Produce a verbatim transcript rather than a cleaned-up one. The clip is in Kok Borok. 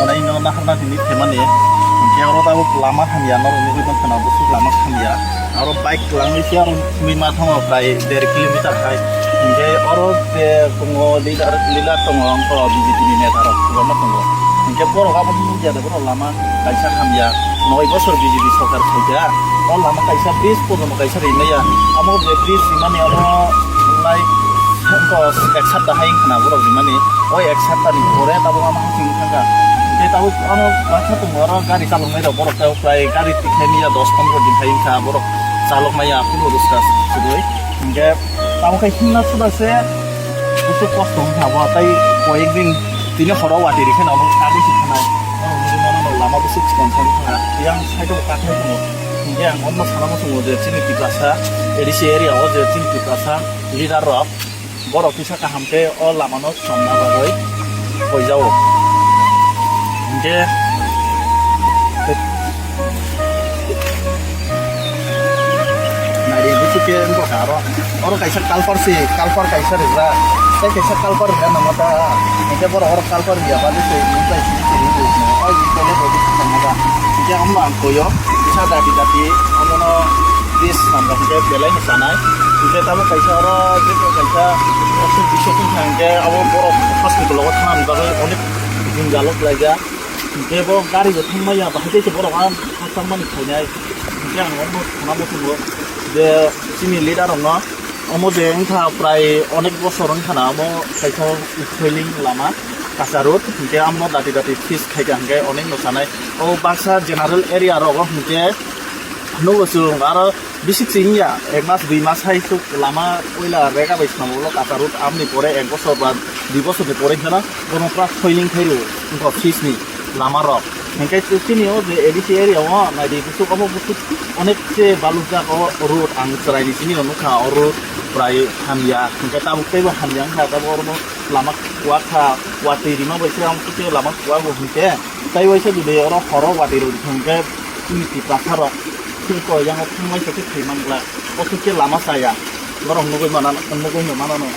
Nai no naharna hini themani. Hingke oro tabuk lama hamya, norok nugui mankha na, bwswk lama hamya. Aro bike kwlangwi se aro thumui ma thango, prai der kilometer hai. Hingke oro je tongo, leader, leader tongo, wngkha B J P ni neta rok kwbangma tongo. Hingke borok abo nukya de, borok lama kaisa hamya. Noi bosor B J P sorkar khaikha, o lama kaisa bridge pojono kaisa rimaya. Amo je bridge rimani amo lai ek sapta hai wngkha na borok rimani. O ek sapta ni pore tabuk ama hasing thangkha. Tei tabuk ano baksa tongo oro gari chaloknai rok, borok tabuk prai gari tikhlai manya dos pondro din hai wngkha borok chalokmaya phuru rwska kwrwi. Hinkhe tabuk khe himna suda se bwswk kosto wngkha bo, tei koyek din tini horo watwi rikhe no omo kabui se thanai. Omo nugwi mano no lama bwswk chikon thangwi thangkha. Yang side o kathai tongo. Hinkhe ang omo sana muchungo je chini Tiprasa A D C area o je chini Tiprasa leader rok borok kisa kaham khe o lama no chomna bagwi hoijao. Hinkhe naidi busu khe wngkha aro, oro kaisa culvert se, culvert kaisa rijak, tei kaisa culvert rijak nangma ta, hinkhe borok oro culvert riya bagwi se, hinkhe sini sini rijak, o toilet rok busu tongma ta, hinkhe omo ang koyo kisa dati dati omono bridge swnamjak hinkhe belai no chanai, hinkhe tamo kaisa oro jekon kaisa aswk bisok wngkha hinkhe abo borok hospital o thangna bagwi onek jwngjal o khlaijak. Hinkhe bo gari bo thangmaya, bahai tei se borok ang khakchangmani khainai. Hinkhe ang omo sana muchungo je chini leader rokno omo je wngkha prai onek bosor wngkha na omo kaisa failing lama kacha road, hinkhe amo dati dati fix khaikha hinkhe onek no sanai. O baksa general area rogo hinkhe nugo chwng aro bisi chwng ya, ek mas dui mas hai chwng lama puila rega bai swnam ulo kacha road, amoni pore ek bosor ba dui bosor ni pore hinkhe no bono pura failing khai rwo wngkha fix ni lama rok. Hinkhe chini o je A D C area o naidi bwswk omo bwswk onek se balukjak o road ang chwraini simi o nukha o road prai hamya. Hinkhe tabuk teibo hamya wngkha, tabuk oro lama kuwak kha, watwi rima bai se ang khe lama kuwak bo hinkhe tei waisa jodi oro horo watwi rw hinkhe chini Tiprasa rok silko yang o thang waisa khe thwi man glak. O khe lama chaya. Norok nugui mano, nugui no mano no.